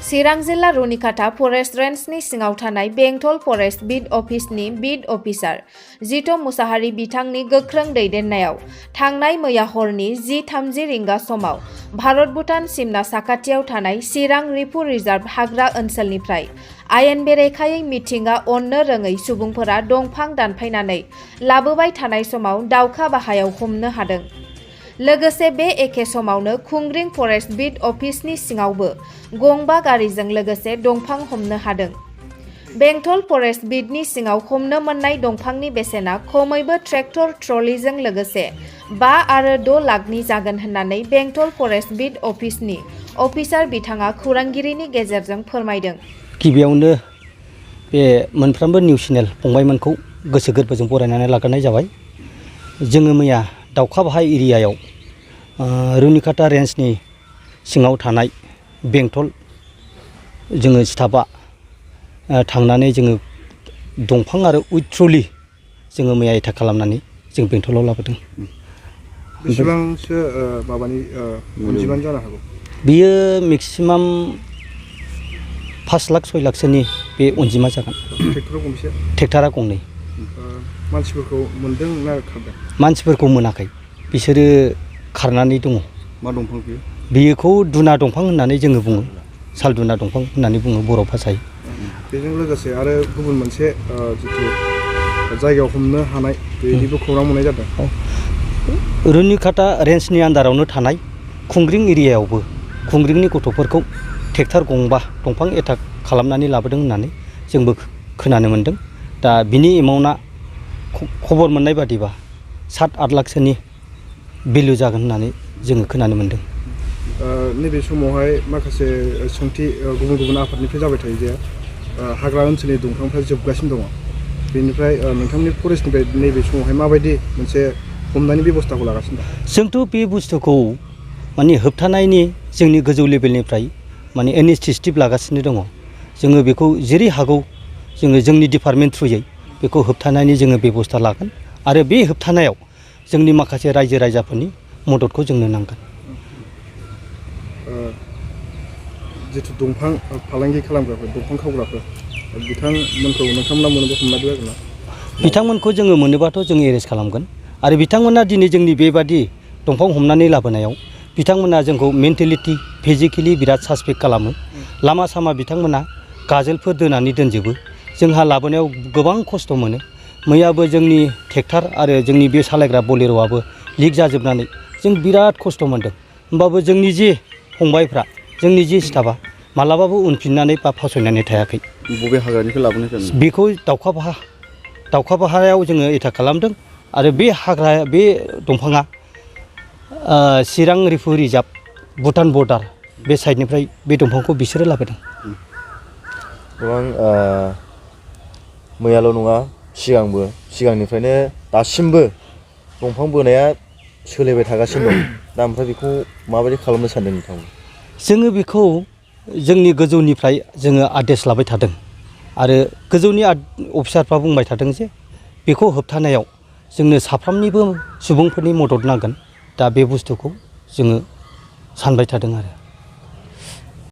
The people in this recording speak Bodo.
चिरां जिल्ला रुनिकाटा फरेस्ट रेन्जनि सिङाव थानाय बेंटल फरेस्ट बिट अफिसनि बिट अफिसार जित मुसाहारि बिथांनि गोख्रों दैदेननायाव थांनाय मैया हरनि 10:30 रिंगा समाव भारत भुटान सिमना साखाथियाव थानाय चिरां रिफु रिजार्भ हाग्रा ओनसोलनिफ्राय आयेन बेरेखायै मिथिंगा अननो रोङै सुबुंफोरा दंफां दानफायनानै लाबोबाय थानाय समाव दाउखा बाहायाव हमनो हादों। लोगोसे बे एखे समावनो खुंग्रिं फरेस्ट बिट अफिसनि सिङावबो गंबा गारिजों लोगोसे दंफां हमनो हादों। बेंटल फरेस्ट बिटनि सिङाव हमनो मोननाय दंफांनि बेसेना खमैबो ट्रेक्टर ट्रलिजों लोगोसे 5 आरो 6 लाखनि जागोन होननानै बेंटल फरेस्ट बिट अफिसनि अफिसार बिथाङा खौरांगिरिनि गेजेरजों फोरमायदों। गिबियावनो बे मोनफ्रोमबो निउस चेनेल फंबायमोनखौ गोसो गोरबोजों बरायनानै लाग्रोनाय जाबाय। जोङो मैया दाउखा बाहाय एरियायाव रुनिकाटा रेन्जनि सिङाव थानाय बेंटल जोङो स्टाफआ थांनानै जोङो दंफां आरो उइथ ट्रलि जोङो मैया एटाक खालामनानै जों बेंटलाव लाबोदों। बेसेबांसो माबानि अनजिमानि जानो हागौ? बियो मेक्सिमाम 5 लाख 6 लाखसोनि बे अनजिमा जागोन। ट्रेक्टरा गंबेसे? ट्रेक्टरा गंनै। मानसिफोरखौ मोनदों ना खारदों? मानसिफोरखौ मोनाखै, बिसोरो खारनानै दङ। मा दंफां बियो? बेखौ दुना दंफां होननानै जोङो बुङो, साल दुना दंफां होननानै बुङो बर' भाषायै। बेजों लोगोसे आरो गुबुन मोनसे जिथु जायगायाव हमनो हानाय बेनिबो खौरां मोननाय जादों। रुनिकाटा रेन्जनि आन्दारावनो थानाय खुंग्रिं एरियायावबो खुंग्रिंनि गथ'फोरखौ ट्रेक्टर गंबा दंफां एटाक खालामनानै लाबोदों होननानै जोंबो खोनानो मोन्दों। दा बिनि एमाउन्टआ खबर मोननाय बादिबा 7-8 लाखसोनि भेलु जागोन होननानै जोङो खोनानो मोन्दों। नैबे समावहाय माखासे सोंथि गुबुन गुबुन आफादनिफ्राय जाबाय थायो जे हाग्रा ओनसोलनि दंफांफ्रा जोबगासिनो दङ। बेनिफ्राय नोंथांनि फरेस्टनिफ्राय नैबे समावहाय माबायदि मोनसे हमनायनि बेबस्थाखौ लागासिनो दं? जोंथ' बे बुस्थुखौ माने होबथानायनि जोंनि गोजौ लेभेलनिफ्राय माने इनिसिएटिभ लागासिनो दङ। जोङो बेखौ जेरै हागौ जोङो जोंनि डिपार्टमेन्ट थ्रुयै बेखौ होबथानायनि जोङो बेबस्था लागोन आरो बे होबथानायाव जोंनि माखासे रायजो राजाफोरनि मददखौ जोंनो नांगोन। जिथु दंफां फालांगि खालामग्राफोर, दंफां खावग्राफोर, बिथांमोनखौ नोंथांमोना मोनोबा हमनानै जागोन ना? बिथांमोनखौ जोङो मोनोबाथ' जोङो एरेस्ट खालामगोन आरो बिथांमोना दिनै जोंनि बेबादि दंफां हमनानै लाबोनायाव बिथांमोना जोंखौ मेन्टेलिटि फिजिकेलि बिराद सासपेक्ट खालामो। लामा सामा बिथांमोना गाजोलफोर दोनानै दोनजोबो। जोंहा लाबोनायाव गोबां खस्थ' मोनो। मैयाबो जोंनि ट्रेक्टर आरो जोंनि बे सालायग्रा बलेर'आबो लिक जाजोबनानै जों बिराद खस्थ' मोनदों। होमबाबो जोंनि जे फंबायफ्रा, जोंनि जे स्टाफआ मालाबाबो उनफिननानै बा फावसायनानै थायाखै। बबे हाग्रानिफ्राय लाबोनाय जादों? बेखौ दाउखा बाहायाव जोङो एटाक खालामदों आरो बे दंफाङा चिरां रिफु रिजार्भ भुटान बर्डार बे साइडनिफ्राय बे दंफांखौ बिसोरो लाबोदों। गोबां मैयाल' नङा सिगांनिफ्रायनो दासिमबो दंफां बोनाया सोलिबाय थागासिनो दं। दा ओमफ्राय बेखौ माबायदि खालामनो सानदों नोंथांमोन? जोङो बेखौ जोंनि गोजौनिफ्राय जोङो आदेश लाबाय थादों आरो गोजौनि अफिसारफ्रा बुंबाय थादों जे बेखौ होबथानायाव जोंनो साफ्रोमनिबो सुबुंफोरनि मदद नांगोन। दा बे बुस्थुखौ जोङो सानबाय थादों आरो।